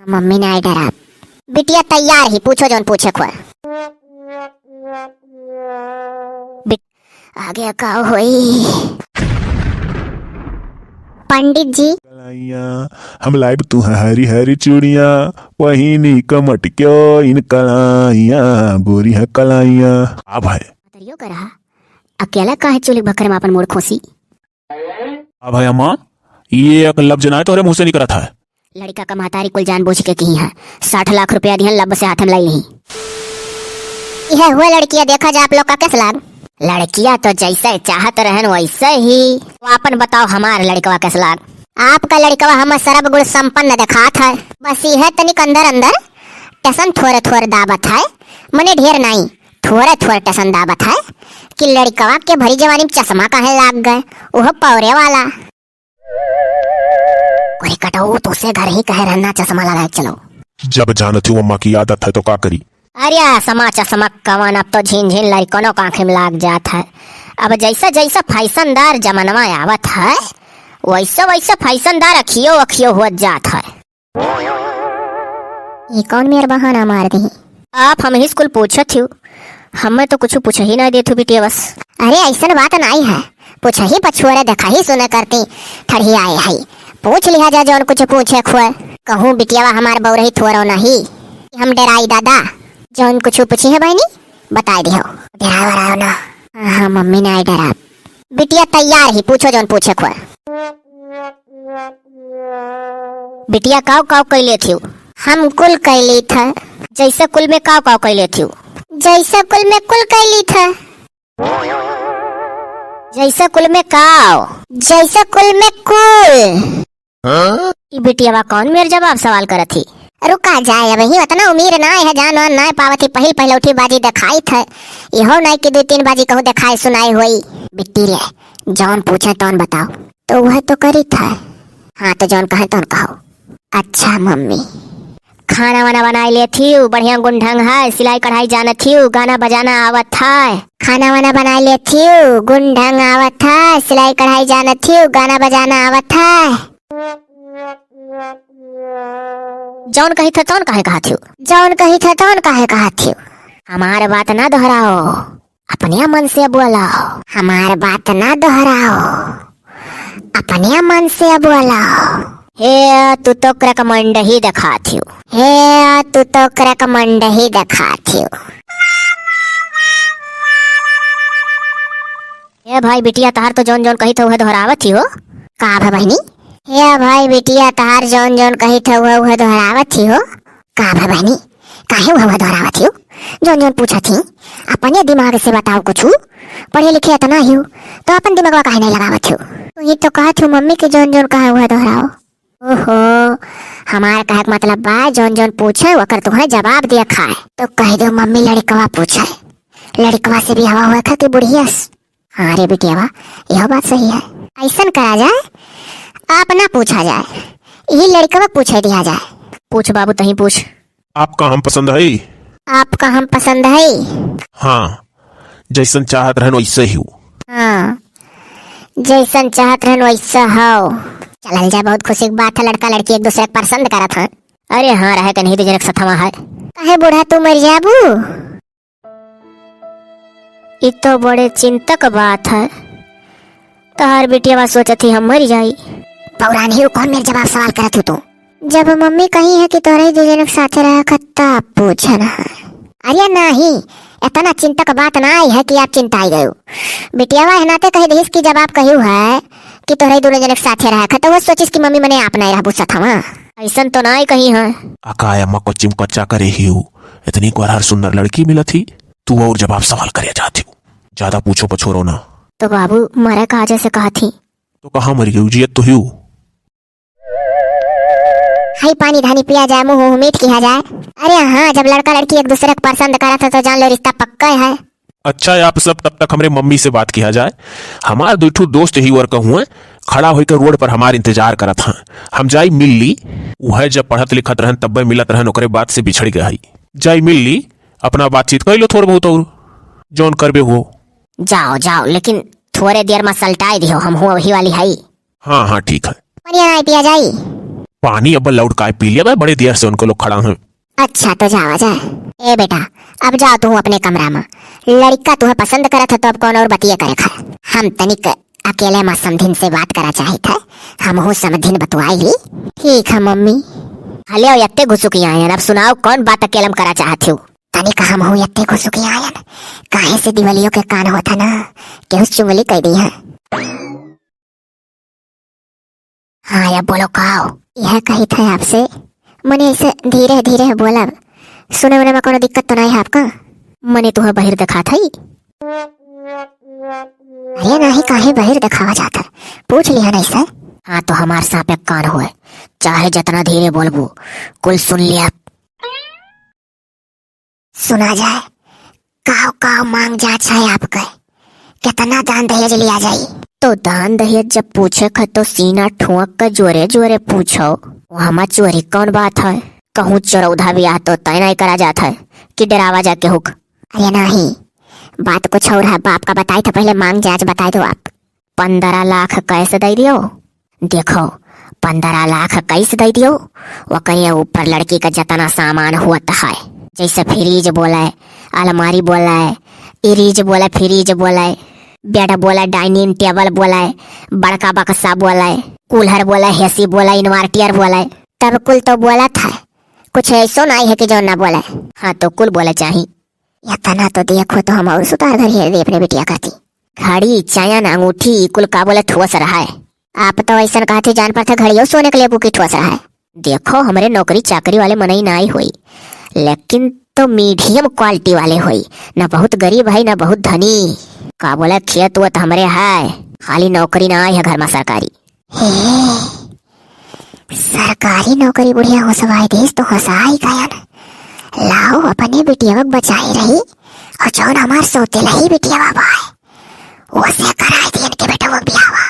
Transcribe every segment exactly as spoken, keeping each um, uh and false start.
मम्मी नाहीं डराब। बिटिया तैयार ही, पूछो जौन पूछे खोए। बिट-, आगे का होई? पंडित जी। कलाइयाँ, हम लाइब तू है हरी हरी चूड़ियाँ, पहिनी क मटक्यो इन कलाइयाँ, गोरी है कलाइयाँ। अब है। तरियो कर रहा, अकेला काहे चूल्ही भक्खर में आपन मूड़ खोसी? अब है अम्मा, ये एक लफ्ज ना है तोहरे मुँह से निकरत है। लड़िका का महतारी कुल जान बूझ के किही है, साठ लाख रुपया दिहन, लब से हाथे में लाई लिही। इहे हुए लड़किया, देखा जा आप लोग का कैस लाग। लड़किया तो जैसे चाहत रहन वैसे ही। वो आपन बताओ हमार लड़िकवा कैस लाग। आपका लड़िकवा हमर सरब गुण संपन्न देखात है, बस इहे तनिक अंदर अंदर टसन थोरे थोरे दाबत है, मने ढेर नाई, थोरे थोरे टसन दाबत है कि लड़िकवा के भरी जवानी में चश्मा काहे लाग गए, ओह पौरे वाला। अरे कटऊ, तोसे घर ही कहे रहना चश्मा लगाए के चलो। जब जानत हूँ अम्मा की आदत है तो का करी? अरे चश्मा, चश्मा कवन, अब तो झिन झिन लड़िकनो का आँखी में लाग जात है। अब जैसा जैसा फैशनदार जमानवा आवत है, वैसा वैसा फैशनदार अखियो अखियो होत जात है। ये कौन मेर बहाना मार दी? आप हमही से कुल पूछत हिउ, हमें तो कुछ पूछही नाहीं देत हू बिटिया बस। अरे अइसन बात नाहीं है, पूछही पछुअरे देखही सुने करती ठड़ही आए है। पूछ लिहा जा जौन कुछ पूछे खोए। कहूँ बिटियावा हमार बउरही थोरो नाहीं, हम डेराई दादा। जौन कुछ पूछी है बहनी, बताए दिहो। डेराए वराओ ना। हाँ, हाँ, मम्मी नाहीं डेराब। बिटिया तैयार ही, पूछो जौन पूछे खोए। बिटिया काव काव कइ लेथिउ? हम कुल कइ लीथ। जैसे कुल में काव काव कइ लेथिउ? जैसे कुल में कुल कइ लीथ। जैसे कुल में काव? जैसे कुल में कुल। हाँ? ई बिटियावा कौन मेर जवाब सवाल करत ही? रुका जाए, अबही उतना उमीर नाहीं है, जान वान नाहीं पावत ही, पहिल पहिलौठी बाजी देखाइत है। इहो नाहीं कि दुइ तीन बाजी कहूँ देखाए सुनाए होई। बिट्टी रे, जौन पूछे तौन बताओ। तो वह तो करित है। हाँ, तो जौन कहे तौन कहो। अच्छा मम्मी। खाना वाना बनाए लेथिउ, बढ़िया गुण ढंग है, सिलाई कढ़ाई जानत हिउ, गाना बजाना आवत है। खाना वाना बनाए लेथिउ, गुण ढंग आवत है, सिलाई कढ़ाई जानत हिउ, गाना बजाना आवत है। जौन कहित है तौन काहे कहत हिउ? जौन कहित है तौन काहे कहत हिउ? हमार बात ना दोहराओ, अपने मन से बोलो। हमार बात ना दोहराओ, अपने मन से बोलो। हे, तू तो क्रकमंड ही देखात हिउ। हे, तू तो क्रकमंड ही देखात हिउ। ए भाई, बिटिया तहार तो जौन जौन कहित हौ, उहे दोहरावत ही हो। का भा बहिनी? ए भाई, बिटिया तहार जौन जौन कहित हौ, उहे दोहरावत ही हो। का भा बहिनी, काहे उहे उहे दोहरावत ही हो? जौन जौन पूछत ही, अपने दिमाग से बताओ कुछु। पढ़े लिखे एतना ही हो, तो अपन दिमागवा काहे नहीं लगावत ही हो? तो ये तो कहत हूँ मम्मी के जौन जौन कहा उहे दोहराओ। ओहो, हमार कहे के मतलब बा, जौन जौन पूछे, ओकर तुहें जवाब दिया खाए। तो कह दो मम्मी, लड़िकवा पूछे, लड़िकवा से बियाहवा हुए खा कि बुढ़िया से? हाँ रे बिटियावा, यह बात सही है। ऐसन करा जाए, आप ना पूछा जाए, यही लड़िकवा पूछे दिया जाए। पूछ बाबू, तहीं पूछ। आपका हम पसंद है? आपका हम पसंद है? हाँ, जैसन चाहत रहन वैसे ही हो। हाँ, जैसन चाहत रहन वैसे हो। चलल जा, बहुत खुशी की बात है, लड़का लड़की एक दूसरे के पसंद करत हैं। अरे हाँ, रहे के नहीं दू जनक सथवा है। काहे बूढ़ा तू मर जाबू? ई तो बड़े चिंतक बात है। तहार बिटियावा सोचत ही हम मर जाई। पौरान ही, उ कौन मेर जवाब सवाल करत हूँ तू? जब मम्मी कही है कि तोहरे दू जनक साथे रहे खा, तब पूछन है। अरे नहीं, इतना चिंतक बात ना आई है कि आप चिंताई गयो। बिटियावा है नाते कह दिहिस कि जब आप कहियो है कि तोहरे दोनों जनक साथे रहे खा, तो वो सोचिस कि मम्मी मने आप नहीं रहबू सथवा। ऐसन तो ना आई कही है। अकाय अम्मा, कच्ची में कच्चा करे ही हो। इतनी गोरहर सुंदर लड़की मिलत ही, तू और जवाब सवाल करे जात ही। ज्यादा पूछो पछोरो ना। तो बाबू, मरे का जैसे कहत ही। तो कहाँ मर गई? जियत तो ही हो। हाय, पानी धानी पिया जाए, मुंह उह मीठ किया जाए। अरे हाँ, जब लड़का लड़की एक दूसरे के पसंद करत है तो जान लो रिश्ता पक्का है। अच्छा, आप सब तब तक हमरे मम्मी से बात किया जाए। हमार दुइ ठो दोस्त ही वर्ग हुए, खड़ा होइके रोड पर हमार इंतजार करत हैं। हम जाई मिल ली। उहे जब पढ़त लिखत रहन तब्बे मिलत रहन, ओकरे बाद से बिछड़ गए हई। जाई मिल ली, अपना बातचीत कर लो थोड़ बहुत और जौन करबे हो। जाओ जाओ, लेकिन थोड़े देर में सलटाए दिहो, हम हो वही वाली हई। हाँ हाँ ठीक है। पनिया नहीं पिया जाई। पानी अब लौट काय पी लिया, बड़े देर से उनको लोग खड़ा हैं। अच्छा, तो जावा जाए। ए बेटा, अब जाओ तू अपने कमरा में। लड़का तुहे पसंद करत है, तो अब कौन और बतिये करे खाए। हम तनिक अकेले में समधिन से बात करा चाहित है, हमहू समधिन बतुआई ली। ठीक है मम्मी। हले, यत्ते घुसुकी आयन, अब सुनाओ, कौन बात अकेले में करा चाहत हो? तनिक हमहू यत्ते घुसुकी आयन, काहे से दिवलियों के कान होता ना, केहू चुंगली कह दी है। हाँ, अब बोलो, का हो? यह कही था आपसे, मने ऐसे धीरे धीरे बोलब, सुने उने में कोनो दिक्कत तो नहीं है आपका? मने तुहे बहिर देखात है? अरे नाही, काहे बहिर देखावा जात है? पूछ लिया नहीं सर। हाँ, तो हमार सांप एक कान हुए, चाहे जितना धीरे बोलबू, कुल सुन लिया। सुना जाए, काव काव मांग जाच है आपके, कितना दान दहेज लिया जाई? तो दान दहेज जब पूछे ख तो सीना ठुअक के जोरे जोरे पूछो, वहाँ चोरी कौन बात है? कहूँ चोरौधा ब्याह तो तय नहीं करा जात है कि डरावा जाके हुक। अरे नहीं, बात कुछ और है, बाप का बताई था, पहले मांग जाच बताई दो आप। पन्द्रह लाख कैश दे दियो। देखो, पन्द्रह लाख कैश दे दियो, ओकरे ऊपर लड़की का जितना सामान होत है, जैसे फ्रिज बोले, अलमारी बोले, इरीज बोले, फ्रिज बोले, बेड बोले, डाइनिंग टेबल बोले, बड़का बक्सा बोले, कूलर बोले, एसी बोले, इन्वर्टर बोले, तब कुल तो बोलत है, कुछ ऐसो नहीं है कि जो ना बोले। हाँ, तो कुल बोले चाही। इतना तो देखो तो हम और सुतार घर हेर दे अपने बिटिया करती। घड़ी, चैन, अंगूठी, ई कुल का बोले ठोस रहा है। आप तो ऐसन कहते जान पड़ते घड़ियों सोने के लेबू की ठोस रहा है। देखो, हमरे नौकरी चाकरी वाले मनई नाई होई, लेकिन तो मीडियम क्वालिटी वाले होई, ना बहुत गरीब है ना बहुत धनी। का बोले खेत वेत हमरे है, खाली नौकरी ना आई है घर में सरकारी। हे, सरकारी नौकरी बुढ़िया होसवाई देस तो होसाई गयन। लाओ, अपने बिटियावा के बचाई रही, और जौन हमार सौतेलही बिटियावा बाय, ओसे कराई दियन के बेटवा के बियाहवा।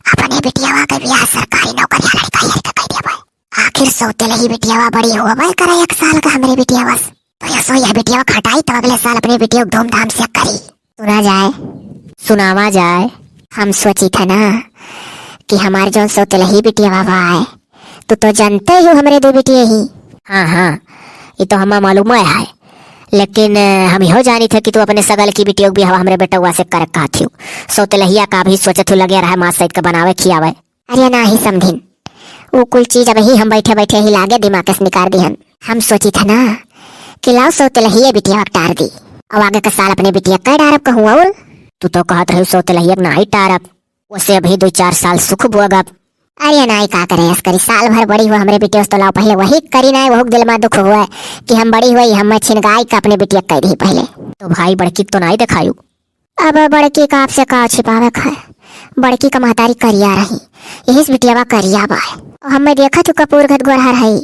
अपने बिटियावा के बियाह सरकारी नौकरिया लड़का यार के कह दिया बाय। आखिर सौतेलही बिटियावा बड़ी होबे करे एक साल का हमरे बिटियावा से। तो यसो यह बिटियावा खटाई तब अगले साल अपने बिटिया के धूमधाम से करी। सुना जाए, सुनावा जाए। हम सोची था ना कि हमार जौन सौतेलही बिटियावा बाय, तू तो जानते ही हो हमरे दो बिटिया ही। हाँ, हाँ, ये तो हमें मालूम है, लेकिन, अ, हम इहो जानी थे कि तू अपने सगल की बिटियों के बियाह हमरे बेटवा से करे कहत हो। सौतेलहिया का भी सोचत हो लगे रहे माँ सहित के बनावे खियावे। अरे नाही समधिन, उ कुल चीज अबही हम बैठे बैठे ही लागे दिमाग से निकाल दिहन। हम सोची था ना कि लाओ सौतेलहिए बिटिया टार दी, और आगे का साल अपने बिटिया का डारब कहूँ और। तू तो कहत रही सौतेलहिया के नाही टारब, ओसे अबही दो चार साल सुख भोगब। अरे नाही का करे, अस करी साल भर बड़ी हुआ हमरे बिटिया से तो लाओ पहले वही करी ना, वहुक दिल में दुख हुआ कि हम बड़ी हुई, हम छिनगाई का अपने बिटिया कह दी पहले। तो भाई बड़की तो नाही देखायु। अब बड़की का आपसे का छिपावे क है? बड़की का महतारी करिया रही, यही से बिटियावा करिया बाय। और हमें देखत हूँ कपूर घट गोरहर है,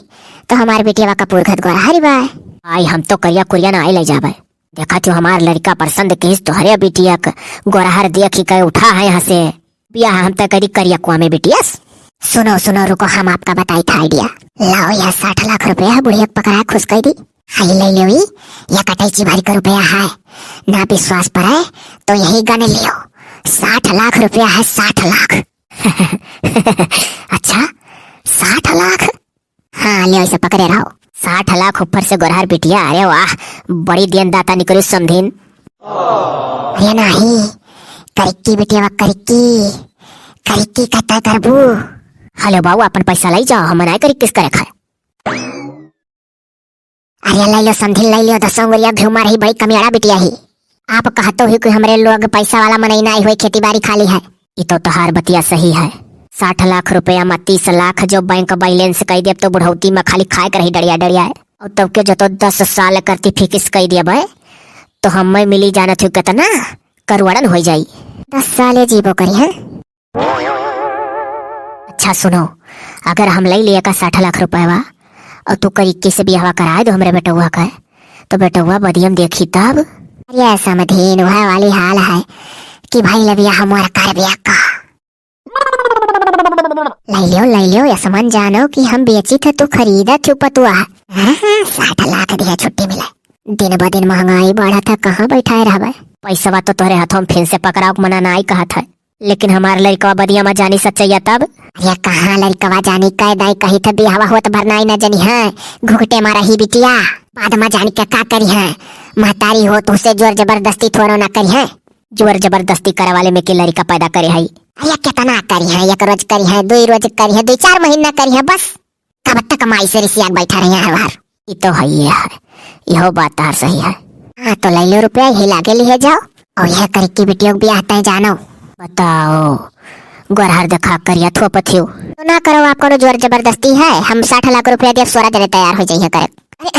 तो हमार बिटियावा कपूर घट गोरहर ही बाय। आई हम तो करिया कुरिया ना आई ले जाबे। देखत हूँ हमार लड़का पसंद किस तोहरे बिटिया क गोरहर देखी के उठा है यहाँ से। बियाह हम तय करी करिया कुआ में बिटियस। सुनो, सुनो, रुको, हम आपका बताई था आइडिया। लाओ यह साठ लाख रुपया बुढ़िया के पकड़ा खुश कर दी। हाय ले लियो ई, यह कटैची भर के रुपया है। ना विश्वास पड़े तो यही गन लियो, साठ लाख रुपया है, साठ लाख। अच्छा, साठ लाख? हाँ, लियो इसे पकड़े रहो। साठ लाख ऊपर से गोरहर बिटिया, अरे वाह, बड़ी देनदाता निकली समधिन। अरे नाही, करिक्की बिटिया, करिक्की, करिक्की कहता करबू। हेलो बाबू, अपन पैसा लाई जाओ, हम नाय करिक्कीस करे खाए। अरे लाई लो समधिन, लाई लो, दसों गोरिया घुमा रही, बड़ी कमियाड़ा बिटिया ही। आप कहतो ही कि हमरे लोग पैसा वाला मनई नाई होई, खेती बाड़ी खाली है। ई तो तोहार बतिया सही है। साठ लाख रुपया में तीस लाख जो बैंक बैलेंस कई देब तो बुढ़ौती में खाली खाए के रही डरिया डरिया। और तब के जो तो दस साल करती फिकिस कई देबे तो हमें मिली जानत हो कितना करोड़न हो जाई। दस साल ये जीबो करी है। अच्छा सुनो, अगर हम लई लिया का साठ लाख रुपयवा और तू करी के से बियाहवा कराए दो हमरे बेटउआ का, तो बेटउआ बदियम देखी तब। अरे समधिन, वह वाली हाल है कि भाई लबिया हम और कर बिया का। लई लियो, लई लियो, यसमन जानो कि हम बेची थे, तू खरीदा थे पतुआ। हाँ, हाँ, साठ लाख दिया छुट्टी मिले। दिन ब दिन महंगाई बढ़त है, कहाँ बैठाए रहबे? पैसवा तो तोहरे हाथों में फिन से पकड़ाओ के मना नाई कहत है। लेकिन हमार लड़कवा बदिया मा जानी सच्चैया तब? अरे कहाँ लड़कवा जानी, कह दाई कही थे बियाहवा होत भर नाई न जनी है, घुघटे मा रही बिटिया। बाद मा जानी के का करी है, महतारी हो तो उसे जोर जबरदस्ती थोड़ो ना करी है। जोर जबरदस्ती करे वाले में के लड़का पैदा करे है। अरे कितना करी है, एक रोज करी है, दो रोज करी है, दो चार महीना करी है, बस। कब तक माई से रिसिया के बैठा रही है हर बार? ई तो है ही है, इहो बात तार सही है। हाँ तो ले लो रुपया, यही लागे लिए जाओ और यह करी कि बिटियों के बियाह तय जानो। बताओ, गोरहर देखा करिया थोपत हियो। तो ना करो, आप कोनो जोर जबरदस्ती है, हम साठ लाख रुपया दिया, सोरा जने तैयार हो जाइए करे। अरे,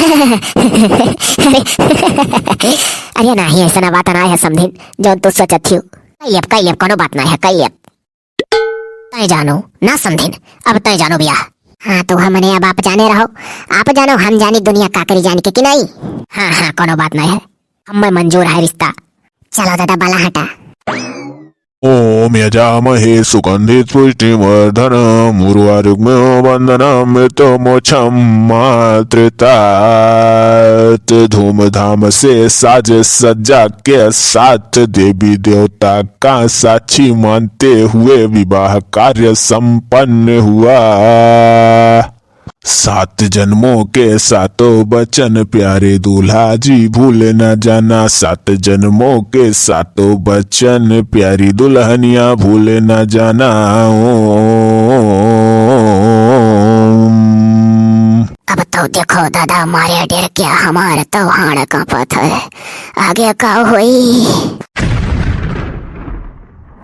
अरे, अरे नाही, ऐसा ना बात ना है समधिन, जो तू सोचत हियो। कई लेब, कई लेब, कोनो बात ना है, कई लेब। तय जानो, ना समधिन, अब तय जानो बियाह। हाँ, तो हमने अब आप जाने रहो, आप जानो, हम जानी दुनिया का करी जान के कि नहीं। हाँ, हाँ, कोनो बात नहीं है, हमें मंजूर है रिश्ता। चलो दादा, बाला हटा। ओम यजामहे सुगंधित पुष्टिवर्धन उर्वारुकमिव बंधन मृत्युर्मोक्षमामृतात्। धूमधाम से साज सज्जा के साथ देवी देवता का साक्षी मानते हुए विवाह कार्य संपन्न हुआ। सात जन्मों के सातों वचन प्यारे दूल्हा जी भूल न जाना, सात जन्मों के सातों वचन प्यारी दुल्हनिया भूल न जाना। ओम। अब तो देखो दादा, मारे डर के हमार तो हाड़ कांपत है, आगे का होई?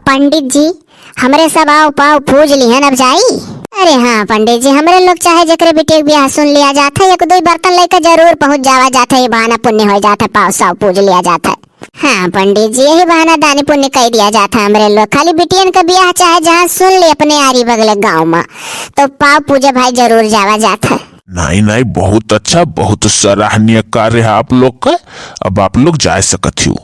पंडित जी, हमरे सब आव पाव पूज लिहन, अब जाई। अरे हाँ पंडित जी, हमरे लोग चाहे जेकरे बिटिया के बियाह सुन लिया जात है, एक दो बर्तन लेके जरूर पहुँच जावा जात है, ये बहाना पुण्य हो जात है, पाव साव पूज लिया जात है। हाँ पंडित जी, यही बहाना दानी पुण्य कई दिया जात है हमरे लोग। खाली बिटियन का बियाह चाहे जहाँ सुन ले अपने आरी बगले गाँव में, तो पाव पूजे भाई जरूर जावा जात है। नहीं, नहीं, बहुत अच्छा, बहुत सराहनीय कार्य है आप लोग का। अब आप लोग जा सकत हो।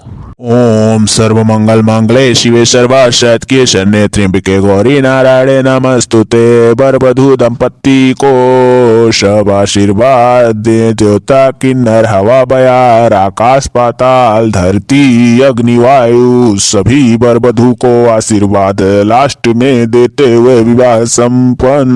ओम सर्व मंगल मांगले शिवे सर्वार्थ साधके शरण्ये त्र्यंबके गौरी नारायणे नमस्तुते। वर वधू दंपत्ति को सब आशीर्वाद दे देवता, किन्नर हवा बयार आकाश पाताल धरती अग्नि वायु सभी वर वधू को आशीर्वाद लास्ट में देते हुए विवाह संपन्न।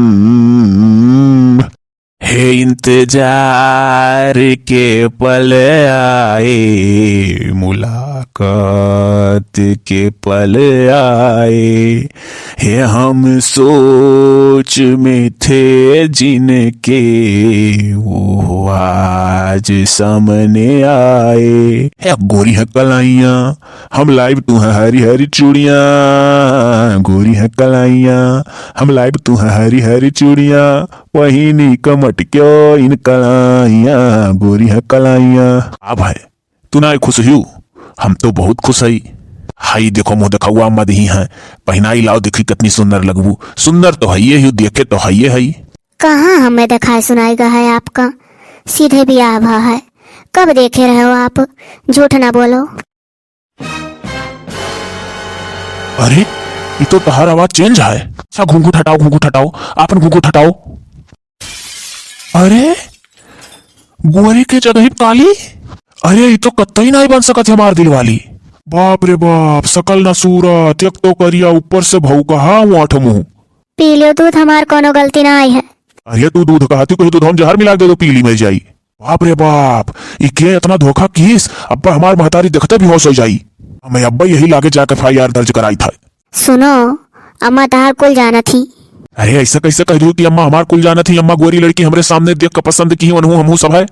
हे इंतजार के पल आए, मुलाकात के पल आए, हे हम सोच में थे जिनके, वो आज सामने आए। हे गोरी है कलाइयाँ, हम लाइब तू है हरी हरी चूड़िया, गोरी है कलाइयाँ, हम लाइब तू है हरी हरी चूड़िया, पहिनी कमट क्यों इन कलाइयाँ, गोरी है कलाइयाँ। अब है, तू ना खुश हियू? हम तो बहुत खुश हई। हाई देखो मुँह देखौआ मदही है, पहिनाई लाओ देखी कितनी सुंदर लगबू। सुंदर तो हइये ही, देखे तो हइये हई। कहाँ हमें देखाए सुनाई गा है आपका? सीधे बियाह भा है, कब देखे रहे हो आप? झूठ ना बोलो। अरे, ये तो तहार आवाज change है। अच्छा, घूंघट हटाओ, घूंघट हटाओ, आपन घूंघट हटाओ। अरे, गोरी के जगह काली। अरे, ये तो कतई नाई बन सकत है हमार दिल वाली। बाप रे बाप, सकल ना सूरत, एक तो करिया, ऊपर से भौकहा ओठ मुंह। पी लो दूध, हमार कोनो गलती ना आई है। अरे तू दूध कहती, कोई दूध हम जहर मिला दे दो, पीली मर जाई। बाप रे बाप, ई के इतना धोखा कीस? अब्बा हमार महतारी देखते बेहोश हो जाई। हमें अब्बा यही लागे जाके FIR दर्ज कराई था। सुनो, अम्मा तहार कुल जानत ही। अरे ऐसा कैसे कह दू कि अम्मा हमार कुल जानत ही? अम्मा गोरी लड़की हमरे सामने देख के पसंद की, उनहू हमहू सब है।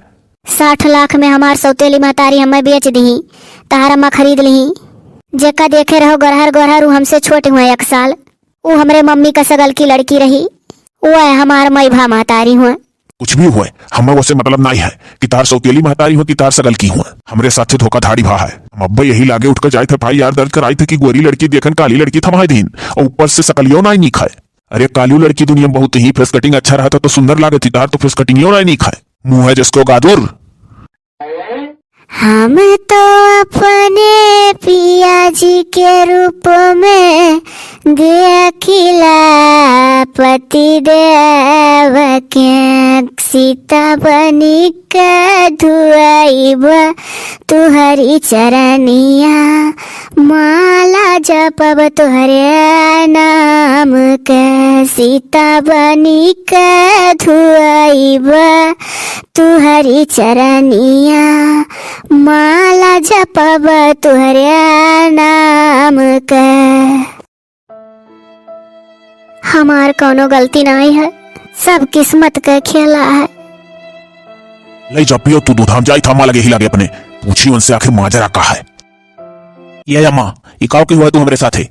साठ लाख में हमार सौतेली महतारी हमें बेच दी, तहार अम्मा खरीद ली। जेका देखे रहो गोरहर गोरहर, उ हमसे छोट हुए एक साल। उ हमरे मम्मी का सगल की लड़की रही, उ है हमार मई भा महतारी हुए। कुछ भी हुए, हमें वसे मतलब नाई है कि तार सौतेली महतारी हुए कि तार सगल की हुए। हमरे साथे धोखाधड़ी भा है। हम अब्बे यही लागे उठकर जाए थे, FIR दर्ज कराई थे कि गोरी लड़की देखन काली लड़की थमाए दीन, और ऊपर से सकलियो नाई नीक है। अरे कालियो लड़की दुनिया में बहुत ही face cutting अच्छा रहा था तो सुंदर लागे थी, तार तो face cutting यो नाई नीक है। मुँह है जिसको गादुर। हम तो अपने पिया जी के रूप में देखिला पति देव के, सीता बनी के धुआइब तुहरी चरनिया, माला जपब तुहरे नाम के, सीता बनी के धुआइब तुहरी चरनिया, माला जपब तुहरे नाम के। हमार कौनो गलती नाई है, सब किस्मत के खेला है। ले जा पियो तू दूध, हम जाई था अम्मा लगे ही लगे अपने, पूछी उनसे आखिर माजरा का है। ये अम्मा, ई काव की हुआ तू हमरे साथे?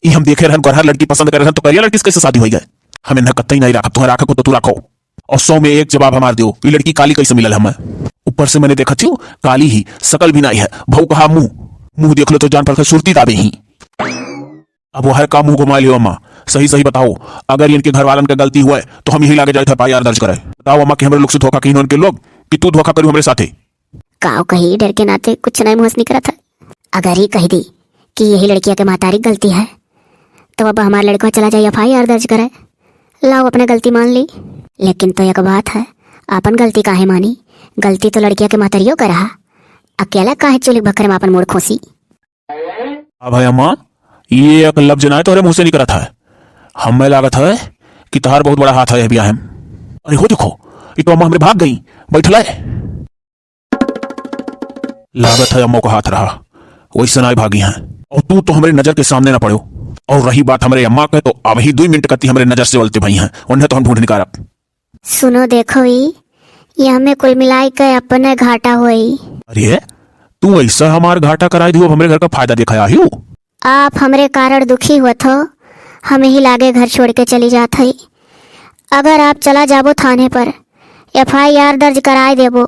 ई हम देखे रहन, गरहर लड़की पसंद करे रहन, तो करिया लड़की से कैसे शादी होई गए? हम इन्हें कत्तई नहीं राखब, तुम्हें राखे को तो तू राखो। और सौ में एक जवाब हमार दियो, ई लड़की काली कैसे मिलल हमें? ऊपर से मैंने देखा थियो, काली ही, शकल भी नहीं है, भऊ कहा मुंह, मुंह देख लो तो जान पर सुरती दाबे ही। अब वह का मुंह घुमा लियो अम्मा, सही सही बताओ, अगर इनके घर वालन के गलती हुआ है, तो हम यही लागे जाए था एफ आई आर दर्ज करे। बताओ अम्मा कि हमरे लोग से धोखा कहीं उनके लोग, कि तू धोखा करू हमरे साथे? काव कही, डर के नाते कुछ नहीं मुंह से निकलत है। अगर ही कह दी कि यही लड़किया के महतारी गलती है, तो अब हमार लड़का चला जाए एफ आई आर दर्ज करे। लाओ, अपने गलती मान ली। लेकिन तो एक बात है, अपन गलती काहे मानी? गलती तो लड़किया के महतारियों का रहा, अकेला काहे चूल्ही भखरे में अपन मूड़ खोसी? अब है अम्मा, ये एक लफ्ज ना है तोहरे मुंह से निकलत है। हमें लागत है कि तहार बहुत बड़ा हाथ है ये ब्याह में। अरे हो देखो, ये तो अम्मा हमरे भाग गई, बैठल है। लागत है अम्मा का हाथ रहा, वैसे ना भागी हैं। और तू तो हमरे नजर के सामने ना पड़ो। और रही बात हमरे अम्मा के, तो अब ही दो मिनट कती हमरे नजर से उलते भई हैं, उन्हें तो हम ढूंढ निकारब। सुनो, देखो ई, ये हमें कुल मिलाई के अपने घाटा होई। अरे, तू ऐसा हमार घाटा कराई दियो, अब हमरे घर का फायदा देखा आयु। आप हमरे कारण दुखी हुआ थो, हम ही लागे घर छोड़ के चली जात हई। अगर आप चला जाबो थाने पर, एफ आई आर दर्ज कराए देबो,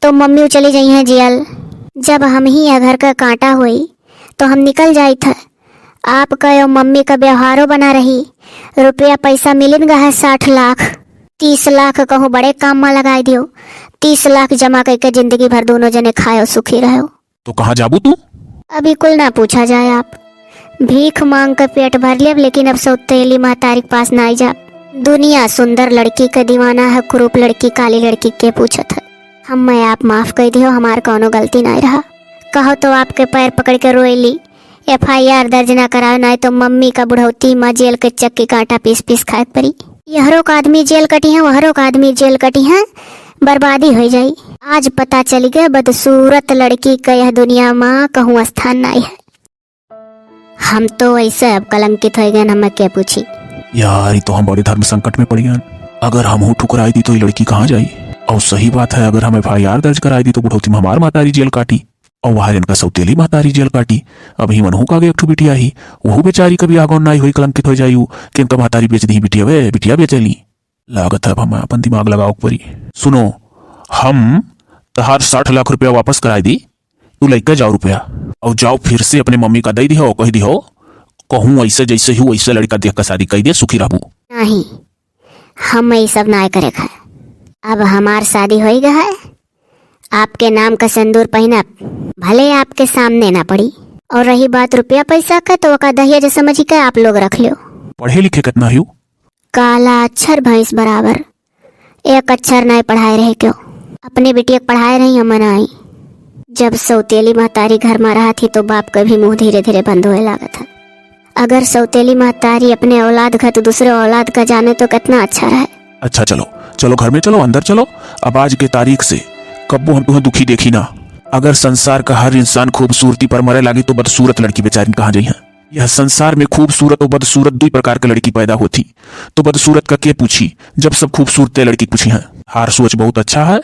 तो मम्मी चली जइहें जेल। जब हम ही यह घर का कांटा होई, तो हम निकल जाइत है। आपका यो मम्मी का व्यवहारो बना रही। रुपया पैसा मिलिन गा है साठ लाख, तीस लाख कहूँ बड़े काम में लगाई दियो। तीस लाख जमा करके जिंदगी भर दोनों जने खायो, सुखी रहो। तो कहाँ जाबू तू? अभी कुल ना पूछा जाए आप। भीख मांग के पेट भर लेब, लेकिन अब सौतेली महतारी के पास ना आई जाब। दुनिया सुंदर लड़की के दीवाना है, कुरूप लड़की, काली लड़की के पूछत है। हमें आप माफ कर दियो, हमार कौनो गलती नाई रहा। कहो तो आपके पैर पकड़ के रोए ली, एफ आई आर दर्ज ना कराओ, नाई तो मम्मी का बुढ़ौती माँ जेल के चक्की का आटा पीस पीस खाए के पड़ी। यहरो का आदमी जेल कटी है, वहरो का आदमी जेल कटी है, बर्बादी हो जाई। आज पता चल गया बदसूरत लड़की का यह दुनिया माँ कहूँ स्थान नाई है। हम तो ऐसे अब कलंकित हो गए, हमें के पूछी। यार, ये तो हम बड़े धर्म संकट में पड़ गए। अगर हम हूँ ठुकराई दी तो ये लड़की कहाँ जाई? और सही बात है, अगर हम एफ आई आर दर्ज कराई दी तो बुढ़ौती में हमार महतारी जेल काटी और वहाँ इनका सौतेली महतारी जेल काटी। अब ही मनहू का आगे एक ठो बिटिया ही, वहू बेचारी कभी आगो नाई हुई, कलंकित हो जाई कि इनका महतारी बेच दी बिटिया, वे बिटिया बेच ली। लागत है अब हमें अपन दिमाग लगाओ के परी। सुनो, हम तहार साठ लाख रुपया वापस कराई दी, तू लइके जाओ रुपया, और जाओ फिर से अपने मम्मी का दे दिहो, कह दिहो, कहूँ ऐसे जैसे हूँ वैसे लड़का देख के शादी कर दे, सुखी रहबू। नहीं, हम ये सब ना करे खाए। अब हमार शादी हो गया है, आपके नाम का सिंदूर पहनब, भले आपके सामने ना पड़ी। और रही बात रुपया पैसा का, तो ओका दहेज समझ के आप लोग रख लियो। पढ़े लिखे कितना हो? काला अक्षर भैंस बराबर, एक अक्षर नाई पढ़ाए रहे क्यों? अपने बिटिया के पढ़ाए रही हम नाई। जब सौतेली महतारी घर में रहा थी तो बाप का भी मुंह धीरे धीरे बंद होए लागत है। अगर सौतेली महतारी अपने औलाद का तो दूसरे औलाद का जाने तो कितना अच्छा रहे। अच्छा चलो, चलो घर में चलो, अंदर चलो। अब आज के तारीख से कब्बो हम तुम्हें दुखी देखी ना। अगर संसार का हर इंसान खूबसूरती पर मरे लागी तो बदसूरत लड़की बेचारी कहाँ जाई है? यह संसार में खूबसूरत और बदसूरत दुई प्रकार के लड़की पैदा होती, तो बदसूरत का के पूछी, जब सब खूबसूरत लड़की पूछी हैं। हार सोच बहुत अच्छा है,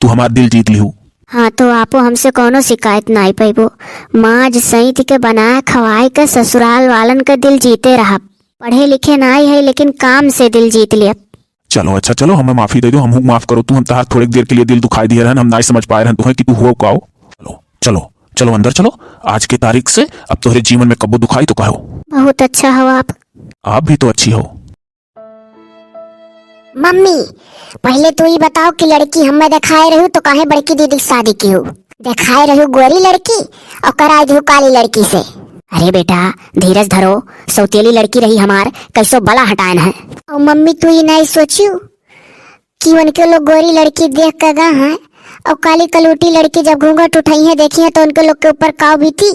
तू हमार दिल जीत लिहू। हाँ, तो आपो हमसे कौनो शिकायत नाई पैबो। माज सैत के बनाए खवाए के ससुराल वालन के दिल जीते रहब। पढ़े लिखे नाई है, लेकिन काम से दिल जीत लियब। चलो, अच्छा, चलो, हमें माफी दे दो, हमहू माफ करो तू, हम तहार थोड़े देर के लिए दिल दुखाई दिए रहन, हम नाई समझ पाए रहन तुम्हें कि तू हो काओ। चलो, चलो, चलो अंदर चलो, आज के तारीख से अब तोहरे जीवन में कब्बो दुखाई तो कहो। बहुत अच्छा हो आप। आप भी तो अच्छी हो। मम्मी, पहले तू ही बताओ कि लड़की हमें दिखाए रहू तो काहे बड़की दीदी की शादी की हो? देखाए रहू गोरी लड़की और कराए देहू काली लड़की से। अरे बेटा, धीरज धरो, सौतेली लड़की रही हमार, कैसो बला हटाएन है। और मम्मी, तू ही नहीं सोचियो कि उनके लोग गोरी लड़की देख के गा हैं और काली कलूटी लड़की जब घूंघट उठाई है, देखी है, तो उनके लोग के ऊपर काव बीती।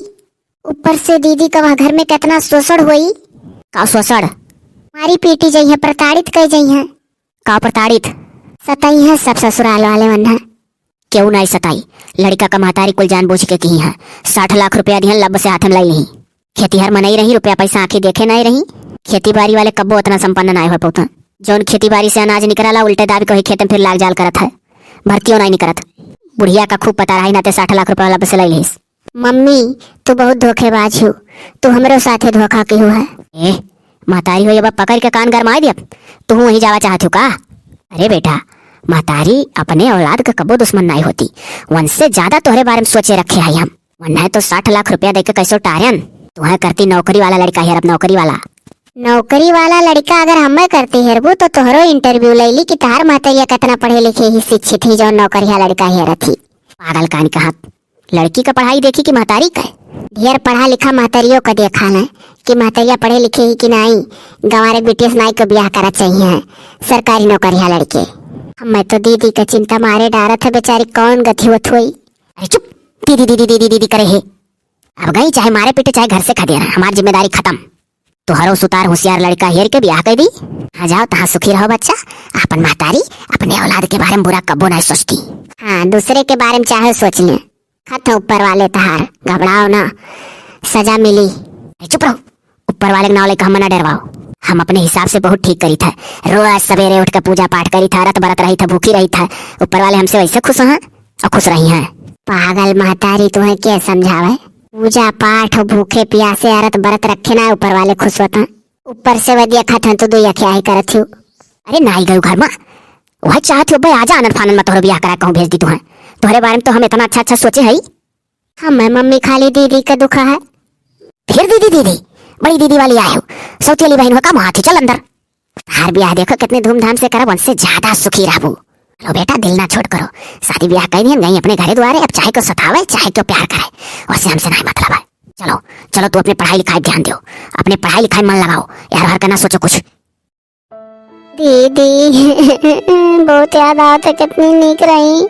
ऊपर से दीदी का वह घर में कितना शोषण होई। का शोषण? मारी पीटी जइहैं, प्रताड़ित कई जइहैं। का प्रताड़ित? सताई है सब ससुराल वाले मन है। केहू नाई सताई, लड़िका का महतारी कुल जान बूझ के किही है। साठ लाख रुपया दिहन, लब से हाथे में लाई लिही। खेतिहर मनई रही, रुपया पैसा आँखी देखे नाई रही। खेती बारी वाले कब्बो उतना संपन्न नाई हो पौतन। जौन खेती बारी से अनाज निकराला, उल्टे दाबी के वही खेत में फिर लाग जाल करत है, भर्तियों नाई निकरत। बुढ़िया का खूब पता रही, नाते साठ लाख रुपया लब से लाई लिहिस। मम्मी, तू बहुत धोखेबाज हो, तू हमरो साथे धोखा किहू है। ए, महतारी हो, अब पकड़ के कान गरमाए दियब, तू वहीं जावा चाहत हो का? अरे बेटा, महतारी अपने औलाद का कबो दुश्मन नाई होती, वनसे ज्यादा तोहरे बारे में सोचे रखे हई हम। वन्हे तो साठ लाख रुपया देके कैसो टारेन, तुहे करती नौकरी वाला लड़िका हेरब, नौकरी वाला। नौकरी वाला लड़िका अगर हमें करती हेरबू तो तोहरो interview ले ली कि तहार महतरिया कितना पढ़े लिखे ही, शिक्षित ही, जो नौकरिया लड़िका हेरत ही। पागल कान कहा, लड़की का पढ़ाई देखी कि महतारी का? ढेर पढ़ा लिखा महतरियों का देखा न कि महतरिया पढ़े लिखे ही कि नाई। गंवारे बिटिया से नाई के ब्याह करा चाहिए, सरकारी नौकरिया लड़के। हमें तो दीदी का चिंता मारे डारत है, बेचारी कौन गति होत होई। अरे चुप, दीदी दीदी दीदी दीदी करे है। अब गई चाहे मारे पीटे चाहे घर से खदेरा, हमार जिम्मेदारी खत्म। तोहरो सुतार होशियार लड़िका हेर के ब्याह कर दी। हाँ जाओ, तहाँ सुखी रहो बच्चा, अपन महतारी अपने औलाद के बारे में बुरा कब्बो नाई सोचती। हाँ, दूसरे के बारे में चाहे सोच ले, खत है ऊपर वाले तहार, घबराओ ना, सजा मिली। ए, चुप रहो, ऊपर वाले के नाव लेके हम ना डरवाओ। हम अपने हिसाब से बहुत ठीक करी था, रोज सवेरे उठ के पूजा पाठ करी था, रत बरत रही था, भूखी रही था, ऊपर वाले हमसे वैसे खुश हैं और खुश रही हैं। पागल महतारी, तुम्हें के समझावे? पूजा पाठ और भूखे प्यासे, अरत बरत रखे ना, ऊपर वाले खुश होता। ऊपर से वह देखत हैं तो दुई अखिया ही करत हूँ। अरे नाई गयू घर में, वह चाहत हो भाई आजा, आनन फानन में तोहरो ब्याह करा कहूँ भेज दी तुहें। तोहरे बारे में तो हम इतना अच्छा अच्छा सोचे हई। हमें मम्मी खाली दीदी का दुखा है। फिर दीदी दीदी, बड़ी दीदी वाली आए हो, सौती वाली बहन हो का, वहाँ थी, चल अंदर। तहार ब्याह देखो कितने धूमधाम से करब, उनसे ज्यादा सुखी रहबू। लो बेटा, दिल ना छोट करो, शादी ब्याह कई दिहन, गई अपने घरे द्वारे, अब चाहे को सतावे चाहे को प्यार करे, उससे हमसे नहीं मतलब है। चलो चलो, तू अपने पढ़ाई लिखाई ध्यान दो, अपने पढ़ाई लिखाई मन लगाओ, यार हर करना सोचो कुछ। दीदी, बहुत याद आवत है, कितनी नीक रही।